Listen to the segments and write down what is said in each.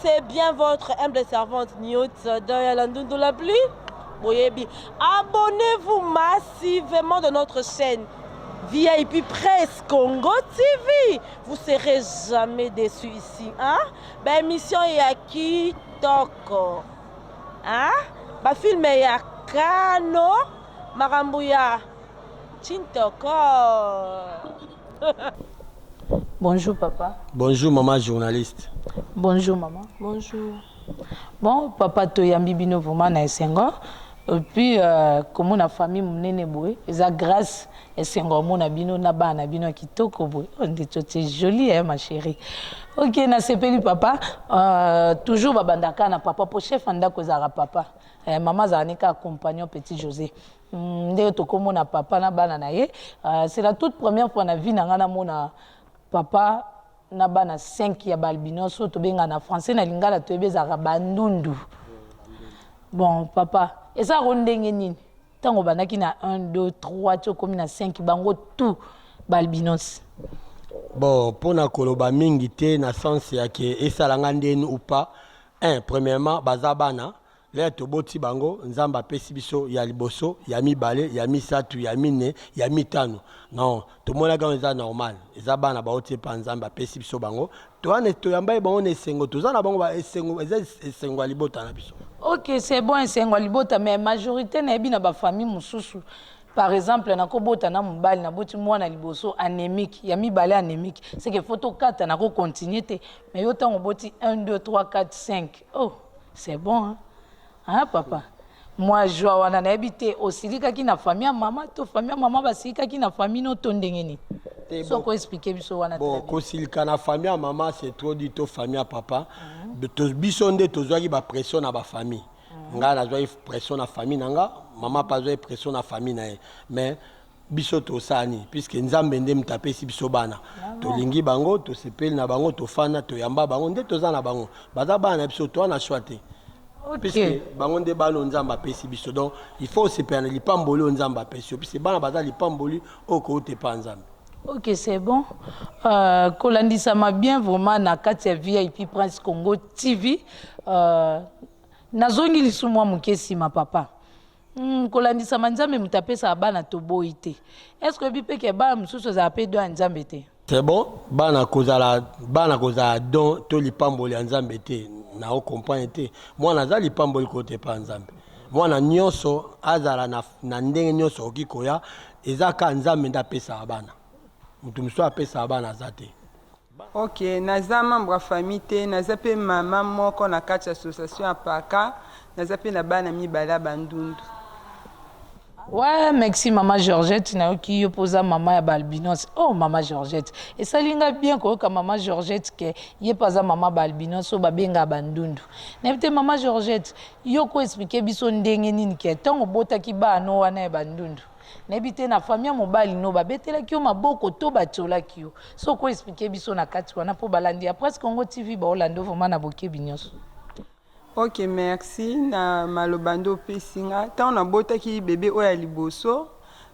c'est bien votre humble servante Newt Doya Landundu la pluie. Boyebi. Abonnez-vous massivement de notre chaîne VIP Presse Congo TV. Vous serez jamais déçus ici. Hein? Ba émission ya kitoko. Hein? Ba film ya Kano, makambo ya Chintoko. Bonjour papa. Bonjour maman journaliste. Bonjour maman. Bonjour. Bon papa, toyambi bino vraiment na esengo. Et puis komona famille monene boye eza grâce, esengo omona bino na bana na bino ya kitoko boye. Oh, nde c'est joli hein, ma chérie. Ok, nasepeli papa. Toujours babandaka na papa po chef ya ndako ezalaka papa. Mama azala ne kaka compagnon petit José. Ndenge tokomona papa na bana na ye, c'est la toute première fois na vie na ngai namona papa na bana 5 ya baalbinos oyo tobenga na français, na lingala toyebi ezalaka bandundu. Bon papa, ezalaka ndenge nini ntango obandaki na 1, 2, 3 ti okomi na 5, bango tout baalbinos? Bon, mpona koloba mingi te na sens ya ke esalanga ndeni ou pas, un, premièrement, baza bana. Lere toboti bango, Nzambe apesi biso ya liboso, ya mibale, ya misato, ya mine, ya mitano. Non, tomonaki yango eza normal. Eza bana bauti epa Nzambe, apesi biso bango. Towana toyamba ye bango na esengo, toza na bango esengo, eza esengo ya libota na biso. Ok, c'est bon, esengo ya libota. Mais majorité, nayebi na bafamille mosusu, par exemple nakobota na mobali, naboti mwana liboso anémique, ya mibale anémique, c'est que faut tokata, nakocontinue te. Mais yo, ntango oboti 1, 2, 3, 4, 5, oh, c'est bon, hein? Hein, papa, mwa joie wana, nayebi te osilikaki na famille ya mama to famille ya mama basilikaki na famille no to ndenge nini? Te, Soko explique biso wana. Bon, très bien. Kosilika na famille ya mama, c'est trop dit, to famille ya papa. Biso nde tozwaki bapression na bafamille. Ngai nazwaki pression na famille na nga, mama mpe azwaki pression na famille na ye. Mais biso tosala nini, puisque Nzambe nde moto apesi biso bana? Tolingi bango, tosepeli na bango, tofanda, toyamba bango nde toza na bango, baza bana na biso, toza na choix te, puisque bango nde bana oyo Nzambe apesi biso. Donc il faut osepela na lipamboli oyo Nzambe apesi yo, puisque bana baza lipamboli oyo kouta epa Nzambe. Ok, c'est bon. Kolandisama bien vraiment na kati ya VIP Prince Congo TV. Nazongi lisusu mwa moke nsima papa. Kolandisama, Nzambe moto apesaka bana, toboyi te. Est ce que oyebi mpe ke bana mosusu ezala mpe don ya Nzambe te? C'est bon, bana kozala don to lipamboli ya Nzambe te, na ocomprendre te. Mwana aza lipamboli kota epa ya Nzambe. Mwana nyonso azala na ndenge nyonso okoki koya, eza kaka Nzambe nde apesaka bana. Moto mosusu apesaka bana aza te. Ok, naza membre ya famille te, naza mpe mama moko na kati ya association ya paka, naza mpe na bana mibale ya bandundu. Ouais, merci mama Georgette. Nayoki yo mpoza mama ya baalbinos. Oh mama Georgette, esali nga bien koyoka mama Georgette ke ye mpe aza mama baalbinos oyo babengaka bandundu. Nayebi te mama Georgette, yo koexpliquer biso ndenge nini ke ntango obotaki bana wana ya bandundu, nayebi te na famille ya mobali no babetelaki yo maboko to batiolaki yo? So koexpliquer biso na kati wana mpo balandi ya Presse Congo TV baolanda vraiment na bokebi nyonso. Ok, merci na maloba nde opesi nga. Ntango nabotaki bebe oyo ya liboso,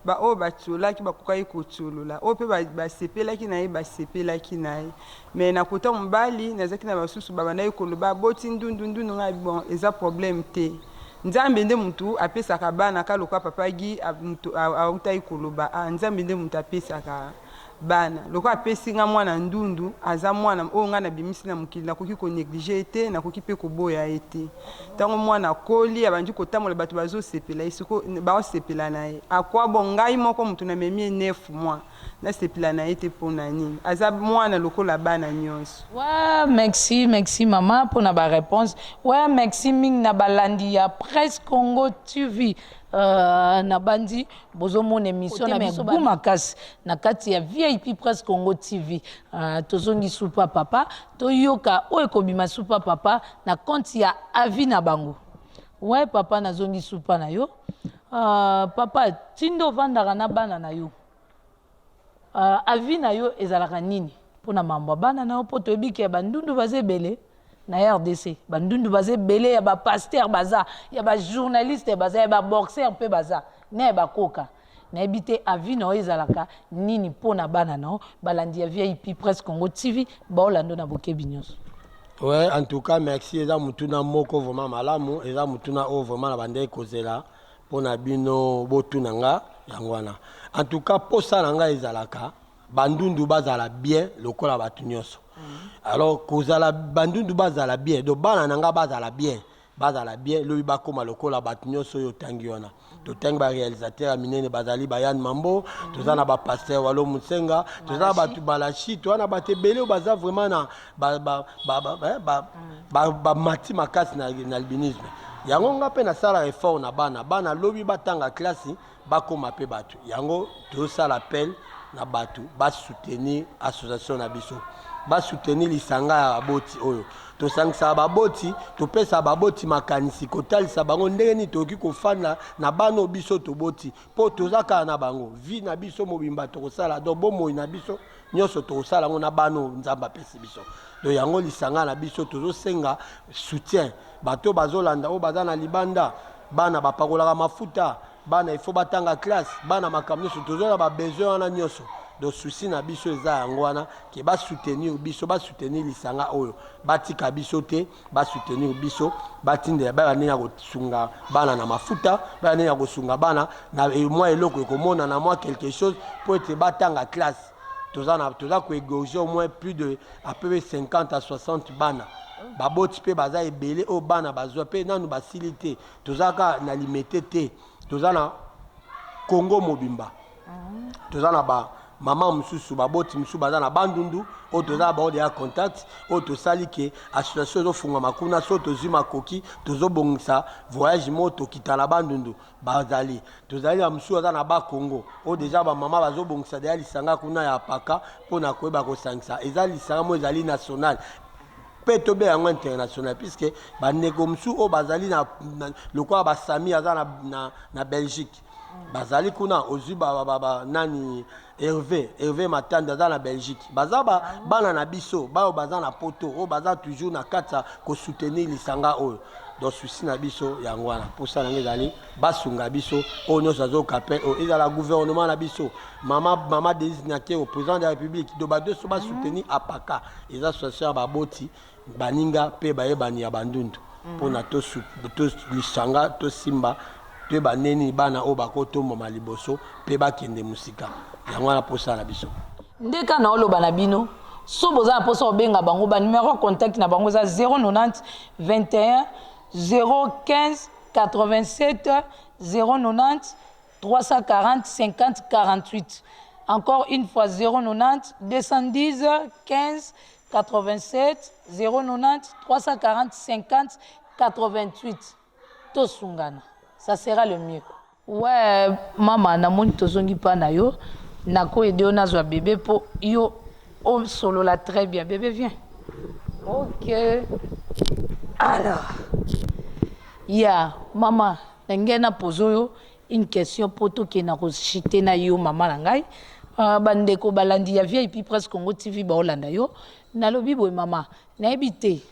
baoyo batiolaki bakokaki kotiolola, oyo mpe basepelaki na ye basepelaki na ye. Mais na kota mobali, nazalaki na basusu babandaki koloba boti ndundu ndundu. Ngai, bon, eza problème te. Nzambe nde motu apesaka bana. Ka lokola papa Gi autaki koloba, ah, Nzambe nde motu apesaka bana. Lokola apesi nga mwana ndundu, aza mwana oyo ngai nabimisi na mokili, nakoki konégliger ye te, nakoki mpe koboya ye te. Ntango mwana akoli, abandi kotambola, bato bazosepela ye, siko baosepela na ye akwa. Bon, ngai moko moto namemi ye 9 mois, nasepela na ye te mpona nini? Aza mwana lokola bana nyonso. Ouais, merci, merci mama mpona baréponse. Ouais, merci mingi na balandi ya Presse Congo TV. Na bandi bozomona émission na biso gu makasi na kati ya VIP Presse Congo TV. Tozongi supa papa, toyoka oyo ekobima supa papa na compte ya avis na bango. Ouais papa, nazongi supa na yo. Papa, tindo ovandaka na bana na yo, avis na yo ezalaka nini mpona mambo ya bana na yo? Mpo toyebi ke bandundu baza ebele na RDC, bandundu baza ebele, ya bapasteur baza, ya bajournaliste baza, ya baboxer mpe baza, na ya bakoka. Nayebi te avis na yo ezalaka nini mpo na bana na yo. Balandi ya VIP Presse Congo TV baolanda na bokebi nyonso. Ouais, en tout cas merci, eza motuna moko vraiment malamu, eza motuna oyo vraiment na bandaki kozela mpona bino botuna nga yango wana. En tout cas posa na ngai ezalaka bandundu bazala bien lokola bato nyonso. Alors kozala bandundu bazala bien, donc bana na nga bazala bien, bazala bien lobi bakóma lokola bato nyonso oyo otangi wana. Totangi baréalisateur ya minene, bazali bayan Mambo, toza na bapasteur Walo Musenga, toza na bato Balashi, toza na bato ebele oyo baza vraiment na bamati makasi na albinisme. Yango nga mpe nasala effort na bana, bana lobi batanga classe, bakóma mpe bato. Yango tozosala appel na bato basoutenir association na biso, basoutenir lisanga ya baboti oyo tosangisaka baboti, topesaka baboti makanisi, kotalisa bango ndenge nini tokoki kofanda na bana oyo biso toboti, mpo toza kaka na bango vie na biso mobimba. Tokosala donc bomoi na biso nyonso, tokosala yango na bana oyo Nzambe apesi biso. Donc yango lisanga na biso tozosenga soutien. Bato bazolanda oyo baza na libanda, bana bapakolaka mafuta, bana il faut batanga classe, bana makambo nyonso, toza na babesoin wana nyonso. Donc souci na biso eza yango wana, ke basoutenir biso, basoutenir lisanga oyo, batika biso te, basoutenir biso, batindela baya ndenge ya kosunga bana na mafuta, baya ndenge ya kosunga bana na mwa eloko ekomona na mwa quelque chose mpo ete batanga classe. Toza na toza koégorger au moins plus de à peu près 50 à 60 bana. Baboti mpe baza ebele oyo bana bazwa mpe nanu basili te. Toza kaka na Limete te, toza na Congo mobimba. Toza na ba mama mosusu, baboti mosusu baza na Bandundu oyo toza na bango deya contact, oyo tosali ke association ezofungwama kuna. So tozwi makoki, tozobongisa voyage moko, tokita na Bandundu. Bazali, tozali na mosusu aza na Bakongo oyo deja bamama bazobongisa deya lisanga kuna ya paka mpona koyeba kosangisa. Eza lisanga moko ezali national mpe tobe yango international, puisque bandeko mosusu oyo bazali na lokola basami aza na Belgique, bazali kuna. Ozwi ba nani, Hervé Matanda aza na Belgique. Baza ba, bana na biso baoyo baza na poto, oyo baza toujours na kati ya kosoutenir lisanga oyo. Donc souci na biso yango wana, mposa nango ezali basunga biso. Oyo nyonso azoyoka mpe oyo ezala gouvernement na biso, mama Denise Nyakeru, président de la République, donc bato nyonso basoutenir apaka. Eza association ya baboti, baninga mpe bayebani ya bandundu, mpona lisanga tosimba toyeba nini bana oyo bakotombama liboso mpe bakende mosika. Yango wana mposa na biso. Nde kaka na oloba na bino, so boza na mposa kobenga bango, banumero ya contact na bango eza 090 21 015 87, 090 340 50 48. Encore une fois, 090 210 15 87, 090 340 50 88. Tosungana, ça sera le mieux. Ouais, mama, namoni tozongi mpa na yo. Nakoaider yo, nazwa bébé mpo yo osolola très bien. Bébé, viens. Ok, alors ya mama na ngai, napose oyo une question mpo tokende koshite na yo. Mama na ngai, bandeko balandi ya VIP Presse Congo TV baolanda yo. Nalobi boye, mama, nayebi te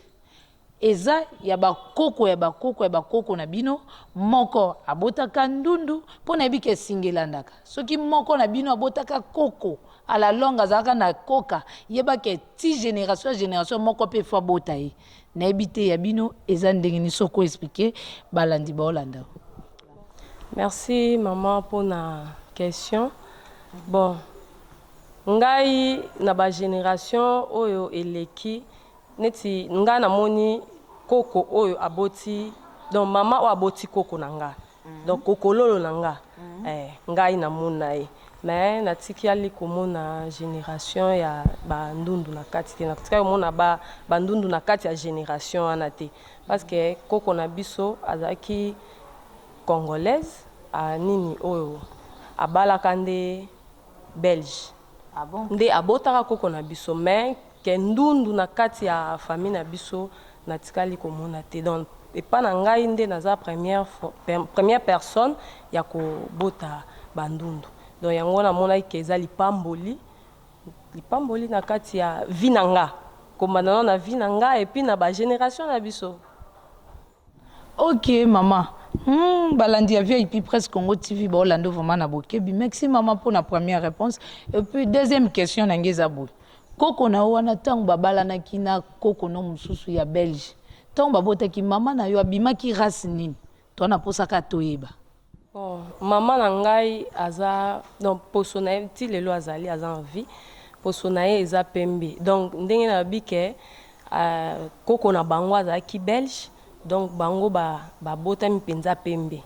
eza ya bakoko ya bakoko ya bakoko na bino moko abotaka ndundu, mpo nayebi ke esinga elandaka. Soki moko na bino abotaka koko, à la longue azalaka na koka, yebaka ti génération ya génération moko mpe fo abota ye. Nayebi te ya bino eza ndenge nini, soki oexpliquer balandi baolanda. Merci maman mpona question. Bon, ngai na bagénération oyo eleki, neti ngai namoni koko oyo aboti, donc mama oyo aboti koko na nga, donc kokololo na nga, ngai namona ye, mais natikali komona génération ya bandundu na kati te. Natikali komona bandundu na kati ya génération wana te, parce que koko na biso azalaki congolaise a nini oyo abalaka nde belge. Ah bon? Nde abotaka koko na biso, mais ke ndundu na kati ya famille na biso, natikali komona te. Donc epa na ngai nde naza première personne ya kobota bandundu. Donc yango namonaki ke eza lipamboli, lipamboli na kati ya vie na nga, kobanda nano na vie na nga et puis na bagénération na biso. Ok mama. Balandi ya VIP Presse Congo TV baolanda vraiment na bokebi. Merci mama pour la première réponse. Et puis deuxième question na ngai eza boye. Koko na yo wana ntango babalanaki na koko no mosusu ya Belge, ntango babotaki mama na yo abimaki race nini? Toa na mposa kaka toyeba. Bon, mama na ngai aza, donc poso na ye ti lelo azali, aza en vie. Poso na ye eza pembe. Donc ndenge nalobi ke koko na bango azalaki Belge, donc bango babotami mpenza pembe.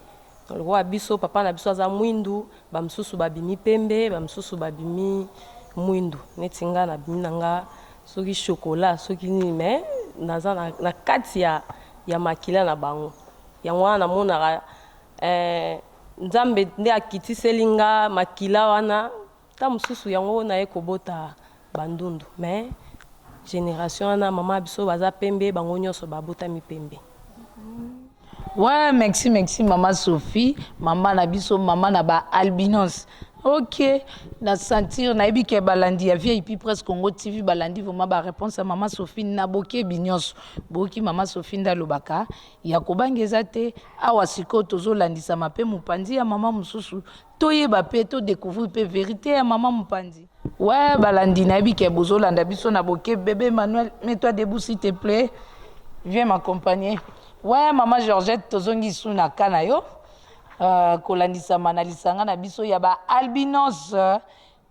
Donc lokola biso papa na biso aza mwindu, ba mosusu babimi pembe, ba mosusu babimi mwindu. Neti nga nabimi na nga soki chocolat soki nini, mais naza na kati ya makila na bango. Yango wana namonaka Nzambe nde akitiseli nga makila wana, ta mosusu yango naye kobota bandundu. Mais génération wana mama biso baza pembe, bango nyonso babotami pembe. Ouais, merci, merci mama Sophie, mama na biso, mama na ba albinos. Ok, na sentir nayebi ke balandi ya VIP Presse Congo TV balandi vraiment ba réponse ya mama Sophie na bokebi nyonso. Boyoki mama Sophie nde alobaka ya kobanga eza te. Awa sikoyo tozolandisama mpe mopanzi ya mama mosusu, toyeba mpe to découvrir mpe vérité ya mama mopanzi. Ouais, balandi nayebi ke bozolanda biso na bokebi. Bébé Emmanuel, mets-toi debout s'il te plaît, viens m'accompagner. Ouais, mama Georgette, tozongi su na ka na yo. Kolandisama na lisanga na biso ya ba albinos.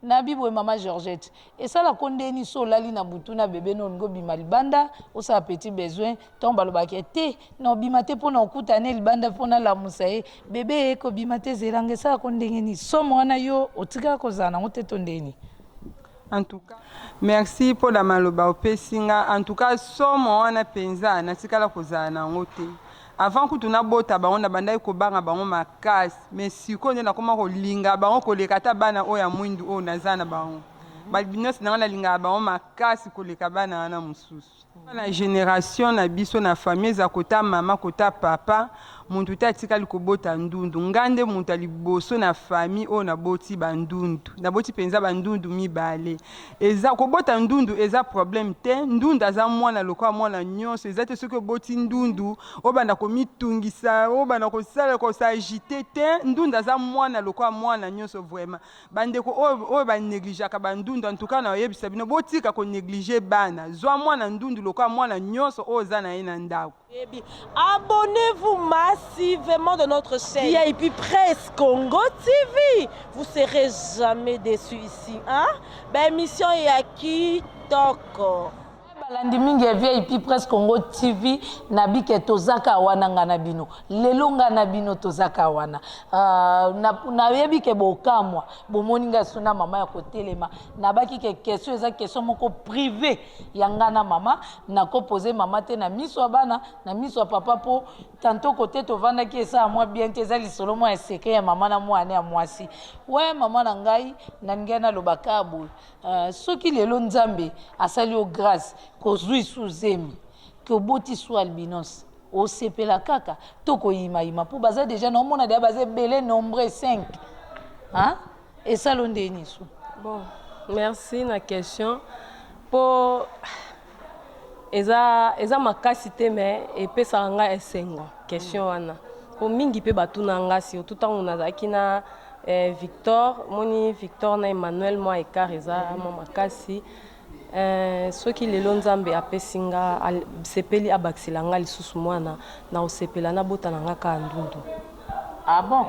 Nabi boye mama Georgette, esalako ndeni so olali na butu na bebe no olingi obima libanda osala petit besoin, ntango balobaka te na obima te mpo na okutana libanda mpo nalamusa ye bebe ye kobima te, zelanga, esalako ndenge nini? Somo wana yo otikala kozala nango te to ndeni? En tout cas, merci mpo na maloba opesi nga. En tout cas, somo wana mpenza natikala kozala nango te. Avant kutu nabota bango, nabandaki kobanga bango makasi, mais sikoyo nde nakoma kolinga bango koleka ata bana oyo ya mwindu oyo naza na bango. Balbinos na nga, nalingaka bango makasi koleka bana wana mosusu. Na génération na biso na famille, eza kota mama kota papa, muntu te atikali kobota ndundu. Nga nde moto ya liboso na famille oyo naboti bandundu. Naboti mpenza bandundu mibale. Eza kobota ndundu eza problème te. Ndundu aza mwana lokola mwana nyonso. Eza te soki oboti ndundu obanda komitungisa, obanda kosala kos'agiter te. Ndundu aza mwana lokola mwana nyonso. Vraiment, bandeko oyo banégligeaka bandundu, en tout cas nayoyebisa bino, botika konégliger bana. Zwa mwana ndundu lokola mwana nyonso oyo oza na ye na ndako. Abonnez-vous massivement de notre chaîne VIP Presse Congo TV. Vous serez jamais déçus ici. Hein? Ben, émission ya kitoko. Balandi mingi ya VIP Presse Congo TV, nabike tozaka wana nga na bino. Lelo nga na bino tozaka wana. Nayebi ke bokamwa, bomoni nga so na mama ya kotelema. Nabaki ke question eza question moko privé ya nga na mama, nakopose mama te na miso ya bana, na miso ya papa, po tantôt kote tovandaki esala mwa bien te, eza lisolo mwa ya secret ya mama na mwana ya mwasi. We mama na ngai, nalingai naloba kaka boye. Soki lelo Nzambe asali yo grâce kozwi su zemi, koboti su albinos, osepela kaka to koyimayima? Mpo baza déjà naomona deya baza ebele, nombre 5, hein? Esalo ndeni su? Bon, merci na question. Mpo eza makasi te, mais epesaka ngai esengo question wana, mpo mingi mpe batuna nga, surtout ntango nazalaki na Victor. Moni Victor na Emmanuel, mwa écart eza mwa makasi. Soki lelo Nzambe apesi nga, sepeli abakisela nga lisusu mwana, na kosepela nabota na nga kaka ndundu. Ah bon?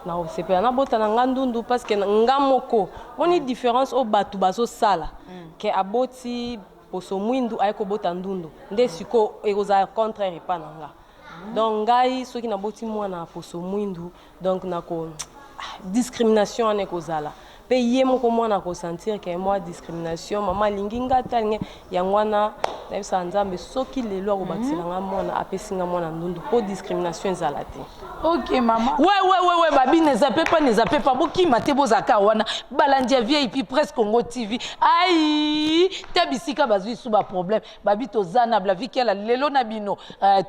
Na kosepela nabota na nga ndundu, parce que nga moko moni différence oyo bato bazosala ke aboti poso mwindu, aye kobota ndundu, nde sikoyo ekozala contraire epa na nga. Donc ngai soki naboti mwana ya poso mwindu, donc nako discrimination wana ekozala mpe ye moko mwana akosentir ke mwa discrimination, mama alingi nga te, alingi yango wana. Nayebisaka Nzambe, soki lelo akobakisela nga mwana, apesi nga mwana ndundu, mpo discrimination ezala te. Ok mama, we babi neza pepa, neza pepa, bokima te, bozalaka wana. Balandi ya VIP Presse Congo TV, ai te bisika bazwi su baproblème, babi toza na blavikela lelo na bino,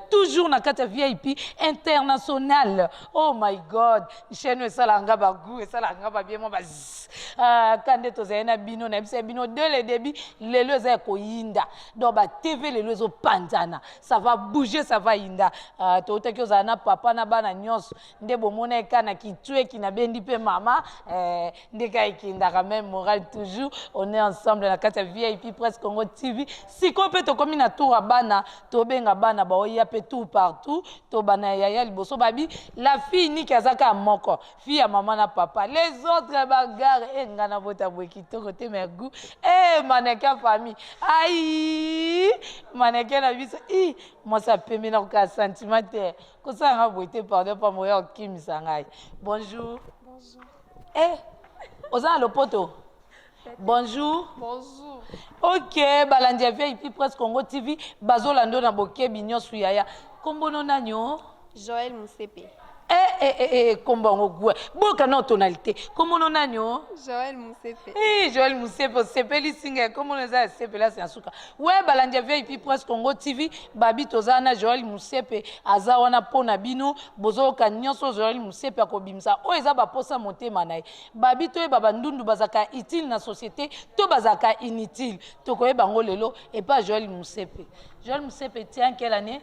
toujours na kati ya VIP international. Oh my God, chaîne oyo esalaka nga bagoût, esalaka nga babie mwa baz. Ka nde tozali na bino, nayebisa bino dès le début, lelo eza ya koyinda. Donc ba TV lelo ezopanzana, ça va bouger, ça va yinda. Toutaki ozala na papa na bana nyonso nde bomona eka na kitweki nabendi mpe mama nde ka ekendaka même moral. Toujours on est ensemble na kati ya VIP Presse Congo TV. Sikoyo mpe tokomi na tour ya bana, tobenga bana baoya mpe tour partout. To bana yaya liboso babi la fille niki aza kaka moko fille ya mama na papa, les autres bagare e nga na bota boye kitoko te, mais goût e mannequin famille ai mannequin na biso i mwasi apembe na kokaa sentiment te kosala nga boye te, pardon, pa moya okimisa ngai. Bonjour. Bonjour. Eh, oza na lopoto. Bonjour. Bonjour. Ok, balandi ya VIP Presse Congo TV bazolanda na bokebi nyonso. Yaya, kombo no nani o? Joël Moussepe. Eh, eh, eh, eh, kombo yango gwe boyoka na tonalité. Kombo no nani o? Joël Moussepe. Eh, Joël Moussepe, osepeli singa kombo no eza ya sepela ya suka. We balandi ya VIP Presse Congo TV, babi toza na Joël Moussepe, aza wana mpo na bino. Bozoyoka nyonso Joël Moussepe akobimisa oyo eza baposa motema na ye. Babi toyeba bandundu bazalaka utile na société to bazalaka inutile, tokoyeba yango lelo epa Joël Moussepe. Joël Moussepe, tiens, quelle année?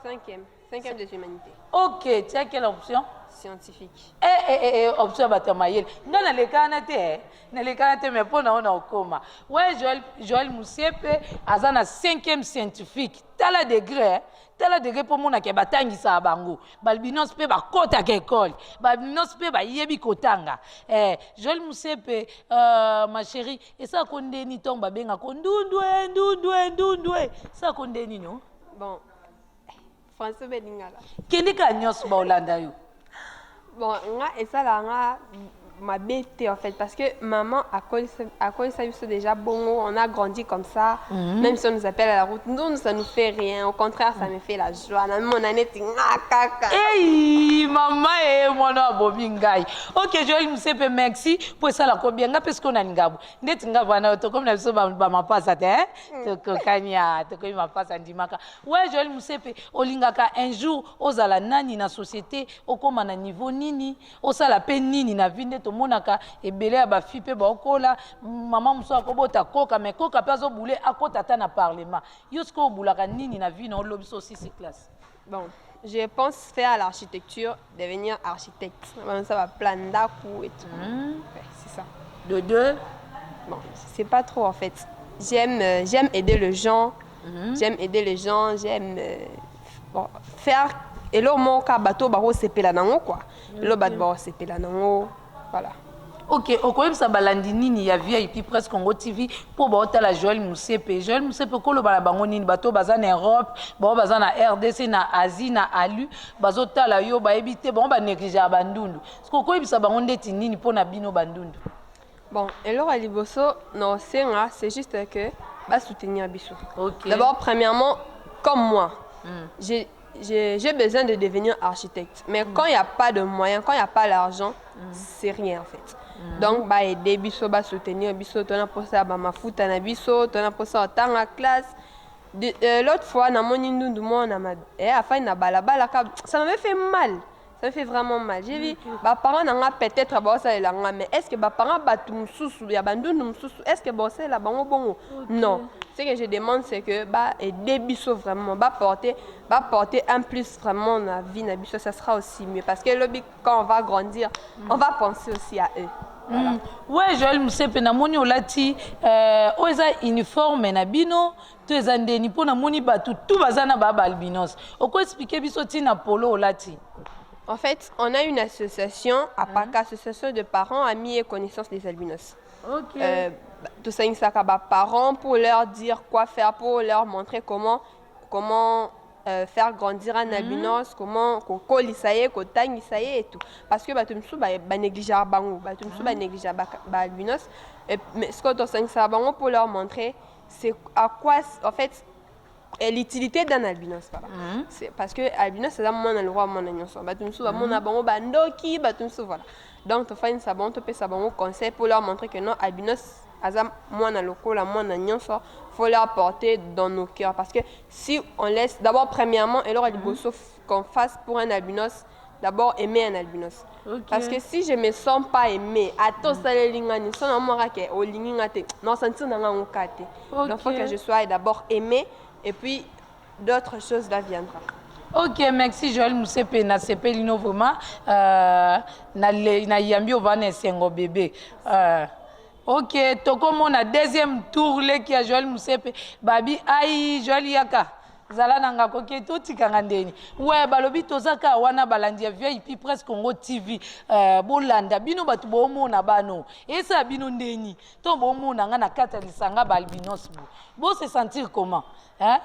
Cinquième. Cinquième des humanités. Ok, tiens, quelle option? Scientifique. Eh, eh, eh, eh, option ya bato ya mayele. Nga nalekana te, eh. Nalekana te, mais mpo na oyo na okoma. We Joël, Joël Moussepe aza na cinquième scientifique. Tala degré, eh. Tala degré mpo monaka batangisaka bango. Balbinos mpe bakɔtaka ekole, balbinos mpe bayebi kotanga. Eh, Joël Moussepe, ma chérie, esalako ndeni ntongo babengako ndundwe ndundwe ndundwe? Esalako ndeni no? Bon, français be lingala. Kende kaka nyonso baolanda yo. Bon, nga esalaka nga mabe te en fait, parce que maman akolisa biso déjà bongo, on a grandi comme ça. Même si on nous appelle à la route, nous, ça nous fait rien, au contraire, ça me fait la joie. Na mona neti nga kaka. Ei mama e mwana abomi ngai. Ok, Joel Moussepe, merci mpo esalaka bien. Nga mpe sikoyo nalinga bo ndeti nga bana tokomi na biso bamapasa te, tokokani ya tokomi mapasa ndimaka. We Joel Moussepe, olingaka un jour ozala nani na société? Okóma na niveau nini? Osala mpe nini na vie? Nde tomonaka ebele ya bafille mpe baokola, mama mosusu akobota koka, mais koka mpe azobule akota ata na parlement. Yo sikoyo obulaka nini na vie na olobi so osisi classe? Bon, je pense faire l'architecture, devenir architecte. Bon, ça va plein ndako et tout. Ouais, c'est ça. De deux? Bon, c'est pas trop en fait. J'aime aider les gens. J'aime aider les gens, j'aime bon, faire eloko moko kaka bato bakosepela nango quoi. Eloko bato bakosepela nango. Voilà. Ok, okoyebisa balandi nini ya VIP Presse Congo TV mpo baotala Joel Moussepe? Joel Moussepe, koloba na bango nini? Bato baza na Europe, bao baza na RDC, na Asie, na alu, bazotala yo, bayebi te bango banégligeaka bandundu. Soki okoyebisa bango ndeti nini mpo na bino bandundu? Bon, eloko ya liboso na osenga, c'est juste que basoutenir biso. D'abord, premièrement, comme moi, j'ai besoin de devenir architecte. Mais quand il n'y a pas de moyens, quand il n'y a pas l'argent, c'est rien en fait. Donc, ba aider biso, ba soutenir biso, tona posa ba mafuta na biso, tona posa otanga classe. L'autre fois, namoni ndundu moko na ma afai na balabala ka, ça m'avait fait mal. Ça me fait vraiment mal. J'ai vu ba parents na nga peut-être baosalela nga, mais est-ce que ba parents bato mosusu ya bandundu mosusu, est-ce que baosalela bango bongo? Non. Ce que je demande, c'est que ba aider biso vraiment, ba porter un plus vraiment na vie na biso, ça sera aussi mieux parce que lobi, quand on va grandir, on va penser aussi à eux. Voilà. Ouais, Joel Moussepe, namoni olati oyo eza uniforme na bino to eza ndeni? Mpo namoni bato tu baza na ba baalbinos. Okoexpliquer biso ntina polo olati? En fait, on a une association, APACA, Association de parents, amis et connaissances des albinos. Tosangisaka ba parents pour leur dire quoi faire, pour leur montrer comment faire grandir un albinos, comment kokolisa ye, kotangisa ye et tout. Parce que bato mosusu banégligeaka bango, bato mosusu banégligeaka ba albinos. Mais ce que tosangisaka bango pour leur montrer c'est à quoi, en fait, et l'utilité d'un albinos, voilà. C'est parce que albinos eza mwana lokola mwana nyonso. Bato mosusu bamona bango bandoki, bato mosusu, voilà. Donc tofandisa bango, topesa bango conseil pour leur montrer que non, albinos aza mwana lokola mwana nyonso, faut leur porter dans nos cœurs, parce que si on laisse, d'abord, premièrement, eloko ya liboso qu'on fasse pour un albinos, d'abord aimer un albinos. Ok. Parce que si je me sens pas aimée, ata osaleli nga nini, so namonaka ke olingi nga te, na sentir na nga yango ka te. Donc faut que je sois d'abord aimée et puis d'autres choses là viendra. Ok, merci Joël Moussepe, nasepeli no vraiment euh, nayambi ova na esengo bébé. Euh, ok, tokomona deuxième tour leki ya Joël Moussepe, babi ai Joël yaka zala na nga koke totikanga ndeni we balobi toza kaka wana balandi ya vip presse congo tv euh, bolanda bino bato boomona bano esala bino ndeni to bomona nga na kati ya lisanga baalbinos bo bose sentir comment Hein?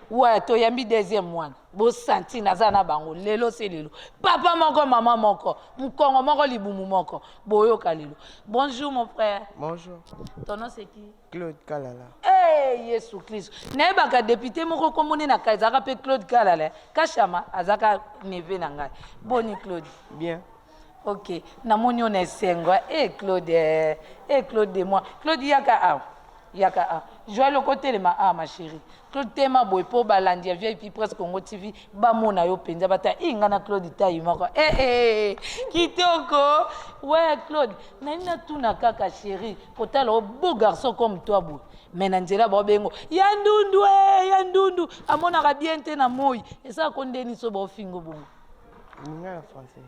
Ouais, toyambi deuxième mwana. Bo sentir naza na bango lelo se lelo. Papa moko, maman moko, mukongo moko, libumu moko. Boyoka lelo. Bonjour mon frère. Bonjour. Ton nom c'est qui? Claude Kalala. Hey, Yesu Christ. Nayebaka député moko komone na kai ezalaka pe Claude Kalala. Kashama azaka neveu na ngai. Boni Claude. Bien. Ok, namoni yo na esengo. Eh Claude, eh, eh Claude de moi. Claude yaka awa. Yaka awa. Joël okotelema awa ma chérie. Claude tema boye po balandi ya VIP Presse Congo TV bamona yo penza bata i nga na Claude taille moko. Eh eh kitoko. Ouais Claude, nani natuna kaka chérie kotala o beau garçon comme toi boye. Mais na nzela ba bengo ya ndundu eh ya ndundu amonaka bien te na moi. Esa ko ndeni so ba ofingo bongo. Ninga na français.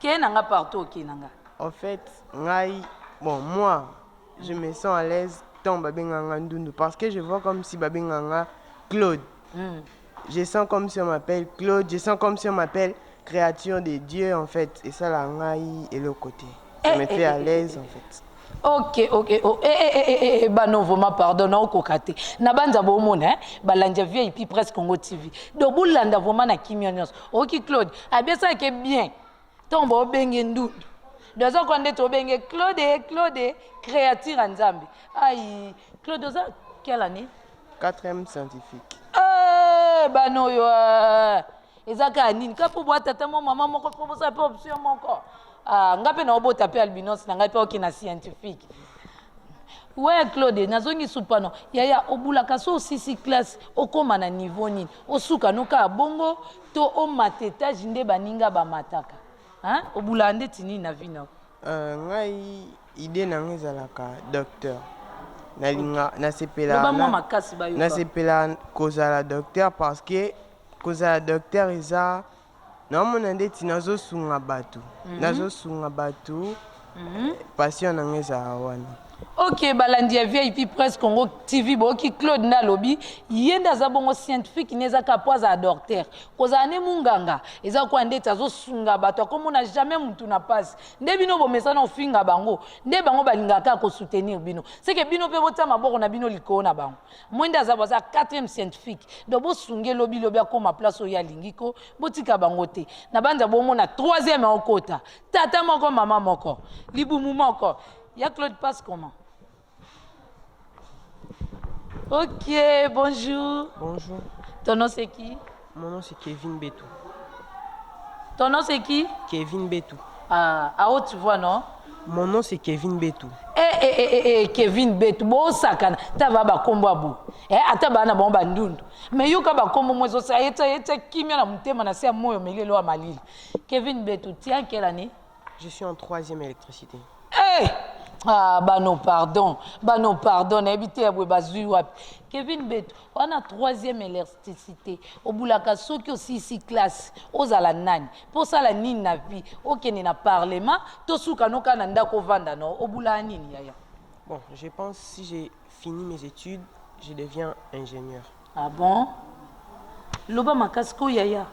Ke na nga partout oke na nga. En fait, ngai, bon, moi, je me sens à l'aise tant babenganga ndundu parce que je vois comme si babenganga Claude. Je sens comme si on m'appelle Claude, je sens comme si on m'appelle créature de Dieu en fait. Et ça, la ngai et le côté. Ça Eh, me eh, fait à eh, l'aise en fait. Ok, ok, oh, eh, eh, eh, eh, eh, bano vraiment pardon naokoka te na banza bomona eh? Balandi ya vip presse congo tv donc bolanda vraiment na kimia nyonso. Oyoki Claude abiasalake bien ntongo baobenge ndundu donc aza kwa ndeti obenge Claude, Claude créature ya Nzambe. Ai Claude, oza quelle année? Quatrième scientifique. Eh, bana oyo eh, eza kaka nini ka mpo bwa tata mo mama moko mpo bosala mpe option moko. Ah, nga mpe naobota mpe albinos na ngai mpe oke na scientifique. We Claude, nazongi supano yaya, obulaka so osisi classe okóma na niveau nini? Osuka no kaka bongo to omata étage nde baninga bamataka? Hein? Obulaka ndeti nini na vie na yo? Ngai idée na ngai ezalaka docteur. Nalinga nasepela Loba mwa makasi bayoka. Nasepela kozala docteur parce que kozala docteur eza naomona ndeti nazosunga bato, nazosunga bato, passion na ngai ezala wana. Ok, balandi ya vip presse congo tv, boyoki Claude nde alobi ye nde aza bongo scientifique ne eza kaka mpo azala docteur. Kozala nde munganga eza kwa ndeti azosunga bato, akomona jamais mutu na pasi. Nde bino bomesana ofinga bango, nde bango balingaka kaka kosoutenir bino. Seke bino mpe botia maboko na bino likolo na bango. Moi nde aza aza quatrième scientifique, donc bosunge lobi lobi akóma place oyo alingi ko botika bango te. Na banza bomona troisième aokota, tata moko mama moko libumu moko. Ya Claude passe comment? Ok, bonjour. Bonjour. Ton nom c'est qui? Mon nom c'est Kevin Betou. Ton nom c'est qui? Kevin Betou. Ah, à haute voix, non? Mon nom c'est Kevin Betou. Eh, eh, eh, eh, eh, Kevin Betou, bosakana tava bakombo abu eh, ata bana bango bandundu me yoka bakombo mo ezosa etya etya kimia na motema na se ya moyo melelo ya malili. Kevin Betou, tiens, quelle année? Je suis en troisième électricité. Hey! Ah, bano pardon, bano pardon, nayebi te ya boye bazwi wapi. Kevin Beto wana troisième électricité, obulaka soki osilisi classe ozala nani mpo osala nini na vie? Okende na parlement tosuka no kaka na ndako ovanda no? Obulaka nini yaya? Bon, je pense si j'ai fini mes études, je deviens ingénieur. Ah bon? Loba makasi ko yaya.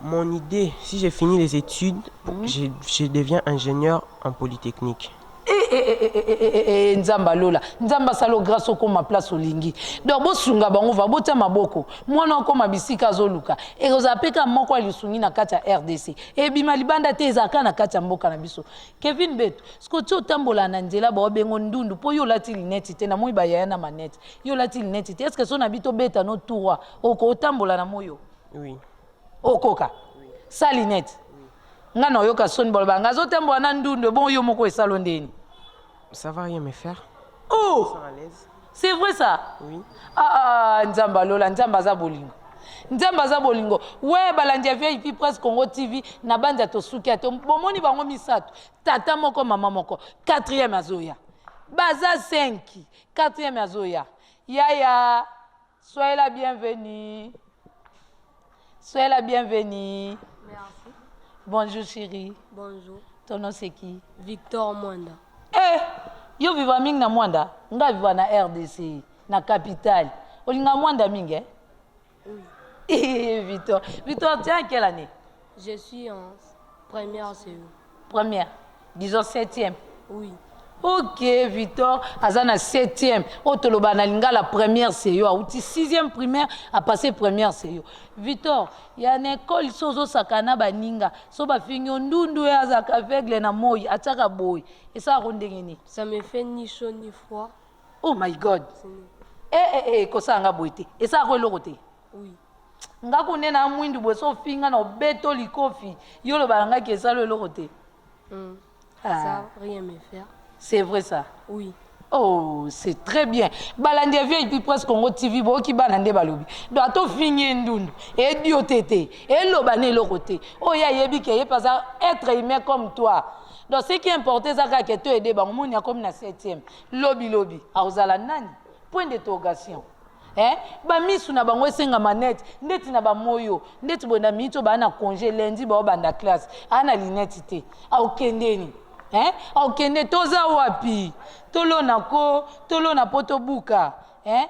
Mon idée, si j'ai fini les études, je deviens ingénieur en polytechnique. Eh, eh, eh, eh, eh, eh, eh, Nzambe alola, Nzambe asala grâce okóma place olingi. Donc bosunga bango va botia maboko mwana okóma bisika azoluka. Ekozala mpe kaka moko ya lisungi na kati ya RDC, ebima libanda te, ezalaka na kati ya mboka na biso. Kevin Beto, soki oti otambola na nzela baobengo ndundu mpo yo olati lineti te. Namoi bayaya na manete, yo olati lineti te. Est-ce so na bi tobeta no tour oko otambola na moyo? Oui. Okoka sa linete? Nga na oyoka soni baloba nga azotambola na ndundu. Ebongo yo moko esalo ndeni? Ça va rien me faire. Oh! Je me sens à l'aise. C'est vrai ça? Oui. Ah, ah, Nzambe alola, Nzambe aza bolingo. Nzambe aza bolingo. We balandi ya VIP Presse Congo TV na banza tosuki ate bomoni bango misato, tata moko mama moko, quatrième azoya. Baza 5, quatrième azoya. Yaya, soyez la bienvenue. Soyez la bienvenue. Merci. Bonjour chérie. Bonjour. Ton nom c'est qui? Victor Mwanda. Eh, yo viva mingi na Mwanda? Nga viva na RDC, na capitale. Olinga Mwanda mingi eh? Oui. Eh, Victor. Victor, tu es en quelle année? Je suis en première CE. Première. Disons septième. Oui. Ok, Victor, aza na septième. Oyo toloba na lingala première CE, auti sixième primaire, a passé première CE. Victor, ya na école so ozosaka na baninga, so bafingi yo ndundu ye azalaka aveugle na moi, atiaka boye. Esalaka ndenge nini? Ça me fait ni chaud ni froid. Oh my God. Eh eh eh, kosala nga boye te. Esalaka eloko te. Oui. Nga kuna na mwindu boye so ofinga na obeto likofi, yo loba na nga ke esala eloko te. Ah. Ça, rien me faire. C'est vrai ça? Oui. Oh, c'est très bien. Balandi ya VIP Presse Congo TV, boyoki bana nde balobi. Donc ata ofingi ye ndundu, eyebi yo te te, eloba na eloko te. Oyo ayebi ke ye mpe aza être humain comme toi. Donc ce qui est important eza kaka ke to aider bango. Moni akomi na 7e. Lobi lobi akozala nani? Point d'interrogation. Eh, ba misu na bango esenga manette ndeti na ba moyo ndeti boye na minute oyo baa na congé lundi bao banda classe aa na lunette te aokendeni eh aokende toza wapi tolona ko tolona po tobuka eh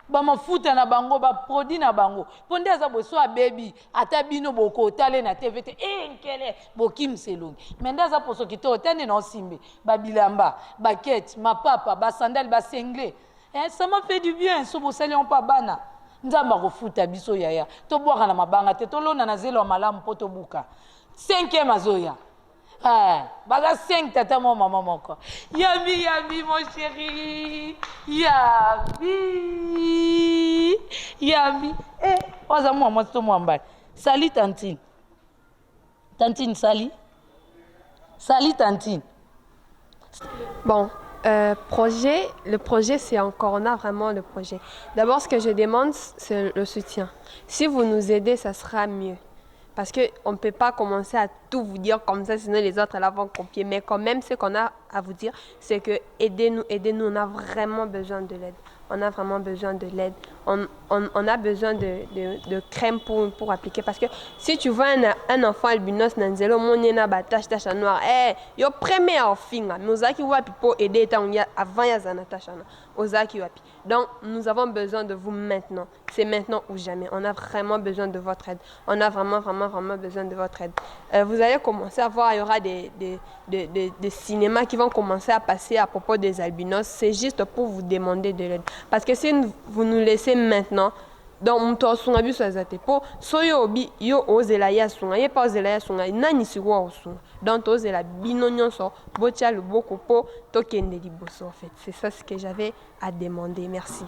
ba mafuta na bango ba produit na bango po nde aza boye so abebi ata bino bokotale na TV te eh nkele bokimisa elongi mais nde aza poso kitoko te nde na osimbe ba bilamba ba kete mapapa ba sandale ba sengle Eh, ça m'a fait du bien so bosali yango mpa bana nzambe akofuta biso yaya tobwaka na mabanga te tolona na zelo ya malamu mpo tobuka cinquième azoya eh, baza 5 tata moko mama moko yambi yambi mon chéri yambi yambi eh, oza mwa mwasi to mwa mbali sali tantine tantine sali sali tantine. Bon, projet, le projet c'est encore, on a vraiment le projet. D'abord, ce que je demande, c'est le soutien. Si vous nous aidez, ça sera mieux. Parce qu'on ne peut pas commencer à tout vous dire comme ça, sinon les autres là vont copier. Mais quand même, ce qu'on a à vous dire, c'est que aidez-nous, aidez-nous, on a vraiment besoin de l'aide. On a vraiment besoin de l'aide. On a besoin de crème pour appliquer. Parce que si tu vois un enfant albinos, na nzela, omoni na ba tache, tache noire, eh, yo premier ofinga. Mais ozaki wapi pour aider avant ya zana tache na. Ozaki wapi. Donc, nous avons besoin de vous maintenant. C'est maintenant ou jamais. On a vraiment besoin de votre aide. On a vraiment, vraiment, vraiment besoin de votre aide. Vous allez commencer à voir, il y aura des cinémas qui vont commencer à passer à propos des albinos. C'est juste pour vous demander de l'aide. Parce que si vous nous laissez maintenant, donc, moto asunga biso aza te. Po, so yo obi, yo ozela ye asunga, ye pa ozela ye asunga, nani sikoyo asunga? Donc, tozela bino nyonso, botia loboko po tokende liboso, en fait. C'est ça ce que j'avais à demander. Merci.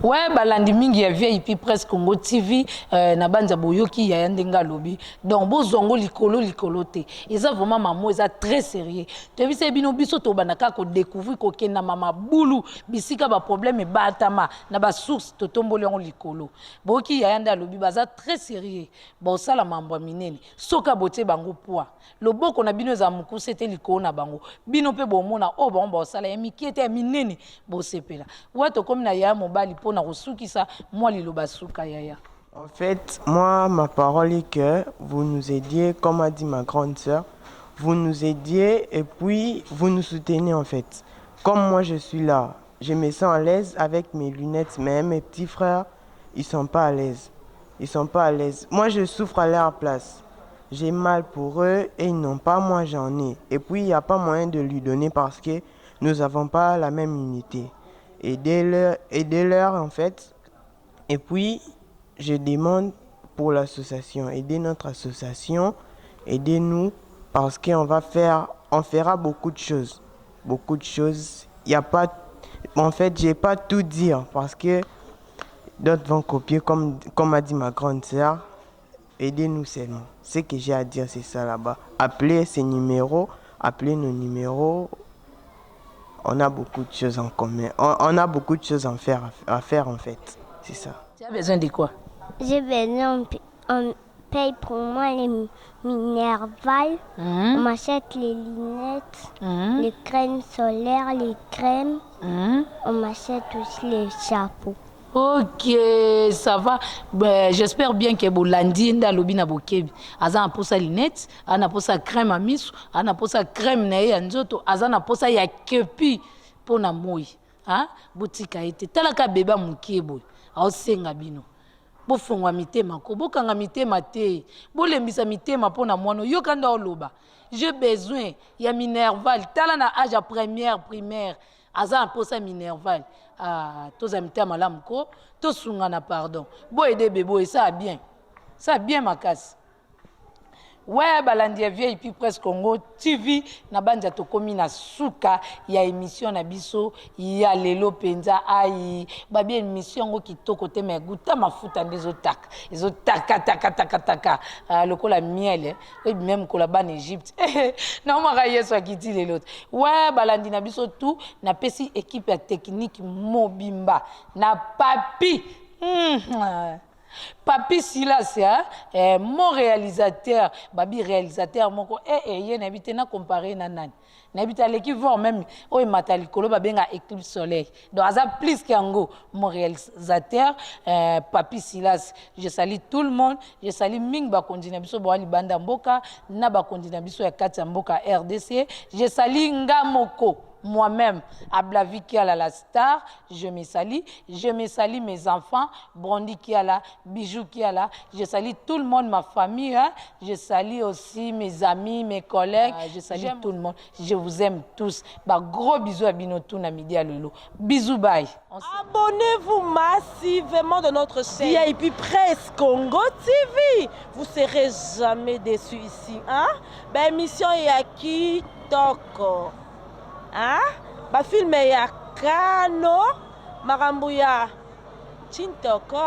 Ouais, balandi mingi ya VIP Presse Congo TV, na banza boyoki ya ndenge alobi. Donc bozongo likolo likolo te. Eza vraiment mamo eza très sérieux. Toyebisa bino biso to bandaka ko découvrir ko kenda mama bulu bisika ba problème batama na ba source to tomboli yango likolo. Boyoki ya ndenge alobi baza très sérieux. Bosala mambo minene. Soka botie bango poids. Loboko na bino eza mokuse te likolo na bango. Bino pe bomona oyo bango bosala ya mike te ya minene bosepela. Wa tokomi na ya mobali mpo na kosukisa mwa liloba suka yaya. En fait, moi, ma parole est que vous nous aidiez, comme a dit ma grande sœur, vous nous aidiez et puis vous nous soutenez en fait. Comme moi je suis là, je me sens à l'aise avec mes lunettes, mais mes petits frères, ils sont pas à l'aise. Ils sont pas à l'aise. Moi, je souffre à leur place. J'ai mal pour eux et ils n'ont pas, moi j'en ai. Et puis, il n'y a pas moyen de lui donner parce que nous n'avons pas la même unité. Aidez-leur, aidez-leur en fait. Et puis, je demande pour l'association, aidez notre association, aidez-nous parce qu'on va faire, on fera beaucoup de choses. Beaucoup de choses. Il y a pas, en fait, j'ai pas tout dire parce que d'autres vont copier comme a dit ma grande sœur. Aidez-nous seulement. Ce que j'ai à dire, c'est ça là-bas. Appelez ces numéros, appelez nos numéros. On a beaucoup de choses en commun. On a beaucoup de choses à faire, à faire en fait. C'est ça. Tu as besoin de quoi? J'ai besoin, on paye pour moi les minerval, on m'achète les lunettes, les crèmes solaires, les crèmes, on m'achète aussi les chapeaux. Ok, ça va. Ben, j'espère bien que bolandi ye nde alobi na bokebi. Aza na posa lunette, aza na posa crème ya misu, aza na posa crème na ye ya nzoto, aza na posa ya kepi mpo na moi. Hein? Botika ye te. Tala ka bebe ya mokie boye. Aosenga bino. Bofongwa mitema ko, bokanga mitema te. Bolembisa mitema mpo na mwana. Yoka nde aoloba. J'ai besoin ya minerval. Tala na age ya première primaire. Aza na posa minerval. Ah, toza mitema malamu ko, tosungana pardon. Bo aider bebe oyo esala bien. Esala bien makasi. Ouais, balandi ya VIP Presse Congo TV na banza tokomi na suka ya émission na biso ya lelo penza ai babi émission yango kitoko te mais guta mafuta nde ezotaka ezotaka taka taka taka ah, lokola miel eh. Oyebi meme kola bana Egypte naomaka Yesu akiti lelo te. Ouais, balandi na biso tout napesi équipe ya technique mobimba na papi Papi Silas hein? Eh, mon réalisateur babi réalisateur moko eh, eh, ye nayebi te na compare na nani nayebi te aleki voir même oyo emata likolo babenga éclipse soleil donc aza plus que yango mon réalisateur eh, Papi Silas je salue tout le monde je salue mingi bakonzi na biso boa libanda mboka na bakonzi na biso ya kati ya mboka RDC je salue nga moko moi-même, Ablavi Kiala la star, je me salue. Je me salue mes enfants, Brondi Kiala, Bijou Kiala. Je salue tout le monde, ma famille. Hein. Je salue aussi mes amis, mes collègues. Je salue tout le monde. Je vous aime tous. Bah, gros bisous à Binotou, na midi à Lolo. Bisous, bye. Abonnez-vous massivement de notre chaîne VIP Presse Congo TV. Vous serez jamais déçus ici. Hein? Ben, émission ya kitoko. Hein? Ba film ya Kano, makambo ya Chintoko.